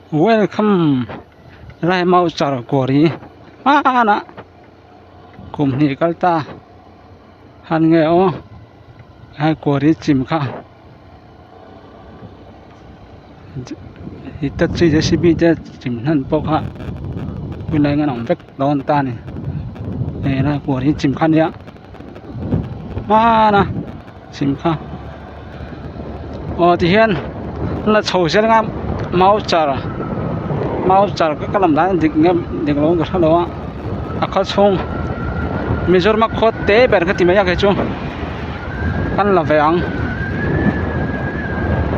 Welcome lai mauchar quarry hmanah kum hnih kal ta han nge aw he quarry chim kha hitachi j c b te chim hnan pawh kha tunah hian a awm vek dawn ta a ni hei lai quarry chim kha a nia hmana chim kha aw tihian an la chho zel anga mauchar mauchar ka lam dan dik nge dik lo ka hrelo a a khaw chhung Mizoram a khaw te ber ka ti mai a kei chu kan la ve ang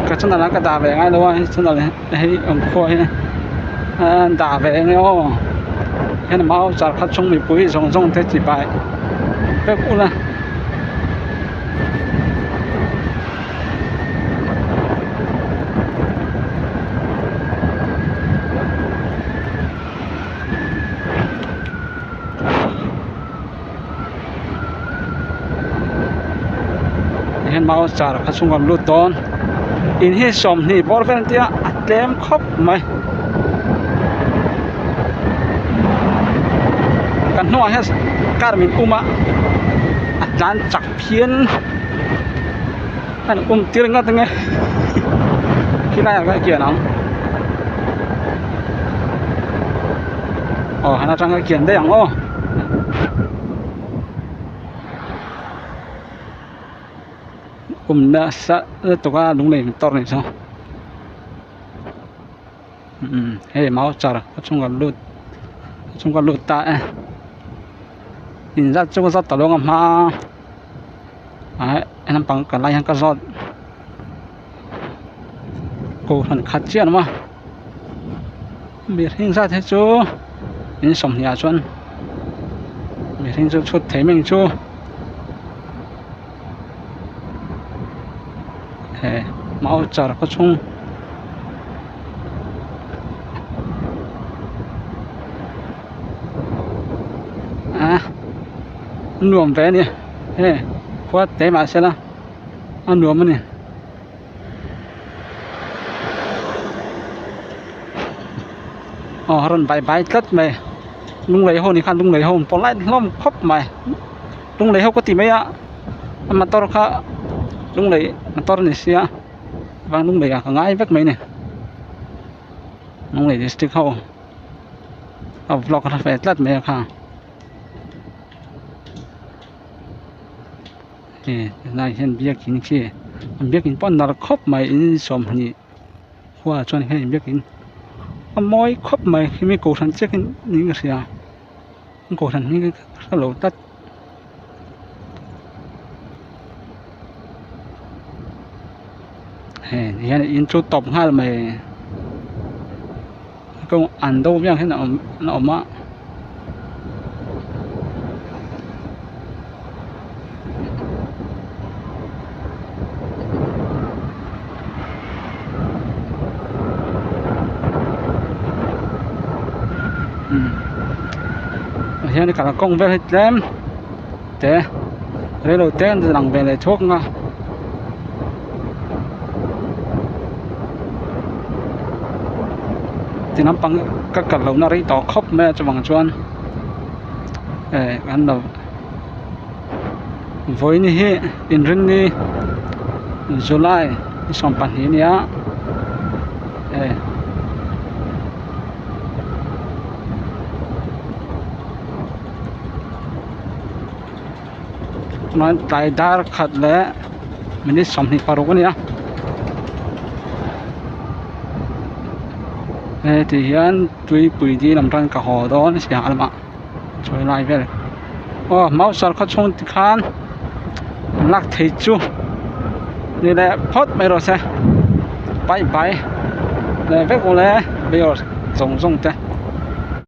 ka channel ah ka dah ve ngai lo a hei channel hei awm khua hi a dah ve enge aw heng mauchar khaw chhung mipui zawng zawng te chibai vek ula. Hian mau char kha chhung an lut dawn in hi 20 bawr vel an tia a tlem khawp mai kan hnungah hian car min um a a tlan chak phian an um tir ngat ange khilai ah khan kian ang aw han atang khan kian daih ang aw. Um nasa lutuk a lunglei motor nih chu umm hei mau char a chhung ah lut a chhung a lut ta e inzat chu ka zawt ta lo ang a hma ah naupang kal lai hian ka zawt kohhran khat chiah an awm a mihring zat hi chu in 20 ah chuan mihring chu chhut thei mai ang chu he mau char khaw chhung. A nuam ve a ni he khua te mahse la a nuam a ni. Aw a rawn bai bai tlat mai lunglei ho ni khan lunglei ho an pawh lai hlawm khawp mai lunglei ho ka ti mai a a motor kha lunglei motor a ni sia vang lunglei ah ka ngai vek mai a ni lunglei district ho a vlog a hla ve tlat mai a kha. Helai hian biakin khi biakin pawh a nalh khawp mai in 20 khua ah chuan hei biakin a mawi khawp mai hemi kohhran chiah hi niin ka hria kohhran hi ka hrelo tlat. Hei hian in chu tawp nghal mai kawng an do viau hian a awm a. Hian kalkawng vel hi tlem te reilo te an lang ve leh thuak ang a. Ti lampang ka kal lohna rei tawh khawp mai a chuvang chuan eh an lo vawiin hi inrinni July ni 12 a nia eh. Chuan tlai dar khat leh minute 26 a ni a heti hian tuipui dil lam tan ka haw dawn a siang lamah chawi lai vel aw mouse khaw chhung ti khan lak thei chu ni leh phawt mai rawh se bye bye leh vek ule viewers zawng zawng te.